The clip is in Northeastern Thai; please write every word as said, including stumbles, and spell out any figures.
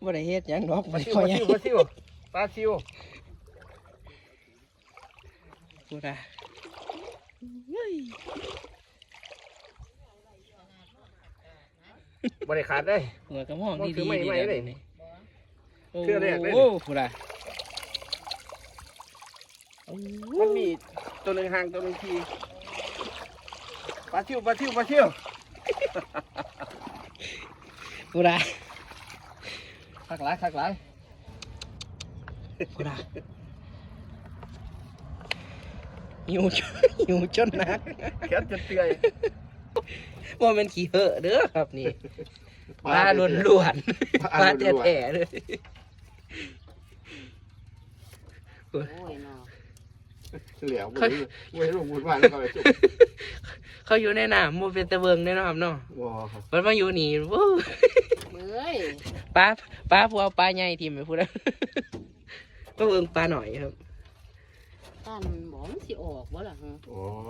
บ่ได้เฮ็ดหยังดอก ปลา บ่ได้ ซิว คอ ปลา หยัง ซิว ปลาซิว ปลาซิว พุ้นน่ะเฮ้ย บ่ได้ขาดเลย หัวกระหม่อม มัน ดี คือ ดี ไม่ ดี ไม่ แล้ว เลย นี่ เทื่อแรกเลย โอ้พุ้นน่ะ มันมีตัวหนึ่งห่างตัวหนึ่งทีปลาซิว ปลาซิว ปลาซิว พุ้นน่ะ คักหลาย คักหลาย พุ้นน่ะ หิวจน หิวจนหนัก แขนจนเปื่อย ว่ามันขี้เหอะเด้อครับนี่ ปลาล้วนๆ ป ป ลา ลา ล้วนๆ แท้ๆเลย โอ้ยเนาะ เหลียวบ่ได้บ่ได้ลงบุญบ้านแล้วเขาไปจุก เขาอยู่ในน้ำมันเป็นตะเบิงได้เนาะครับเนาะ บ่ครับ มันมาอยู่นี่โอ้ เอ้ย ปลาปลาพวกปลาใหญ่ทีมไปพูดแล้ว ก็เบิงปลาหน่อยครับ ท่านบอกมันสิออกบ่ล่ะฮะ อ๋อ